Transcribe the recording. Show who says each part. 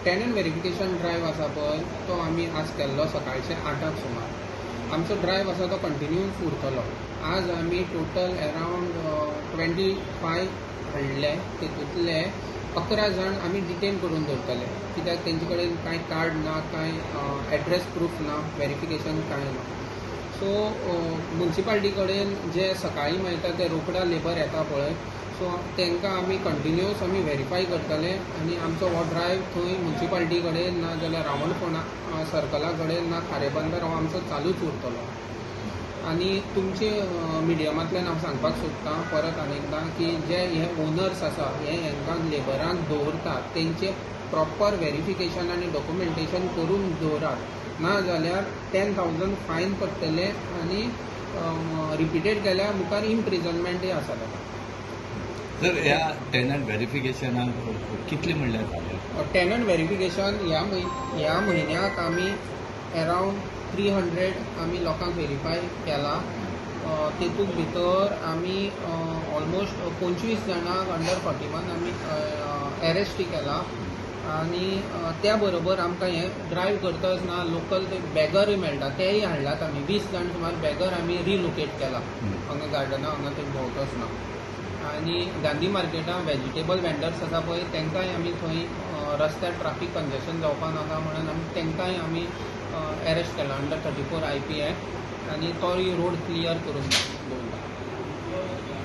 Speaker 1: Tenant verification drive आसा पळय, तो आमी आज केल्लो सकाळचे 8 सुमार. आमचो ड्रायव्ह आसा तो कंटिन्यूस उरतलो. आज आमी टोटल अरावंड 25 हाडले. तितूंतले 11 जाण आमी डिटेन करून दवरतले, कित्याक तेंचे कडेन कांय कार्ड ना, कांय एड्रेस प्रूफ ना, वेरिफिकेशन कांय ना. सो मुन्सिपालिटी कडेन जे सकाळीं मेळटा ते रोकडा लेबर येता पळय, सो तांकां आमी कंटिन्युअस आमी वेरीफाय करतले आनी आमचो हो ड्रायव्ह थंय मुन्सिपालिटी कडेन ना जाल्यार रावणफोंडा सर्कला कडेन ना खारेबंदर हो आमचो चालूच उरतलो. आनी तुमचे मिडियमांतल्यान हांव सांगपाक सोदतां परत आनी एकदां की जे हे ओनर्स आसा, हे हांकां लेबरांक दवरतात, तेंचे प्रॉपर वेरिफिकेशन आनी डॉक्युमेंटेशन करून दवरात, ना जाल्यार 10,000 फायन पडटले आनी रिपीटेड केल्यार मुखार इम्प्रिजनमेंटय आसा ताका.
Speaker 2: सर, ह्या टेनंट वेरिफिकेशनाक कितले म्हणल्यार जाले?
Speaker 1: टेनंट वेरिफिकेशन ह्या म्हयन्याक आमी अरावंड 300 आमी लोकांक वेरीफाय केला. तेतूंत भितर आमी ऑलमोस्ट 25 जाणांक अंडर 41 आमी एरेस्टय केला. आनी त्या बरोबर आमकां हें ड्रायव्ह करता आसतना लोकल ते बेगरूय मेळटा, तेय हाडल्यात आमी. 20 जाण सुमार बेगर आमी रिलोकेट केला हांगा गार्डना हांगा थंय भोंवता आसतना. आनी गांधी मार्केटान वेजिटेबल वेंडर्स आसा पळय, तांकांय आमी थंय रस्त्यार ट्राफीक कंजेशन जावपा नाका म्हणून आमी तांकांय आमी एरेस्ट केला अंडर 34 IP act आनी तोय रोड क्लियर करून दवरला.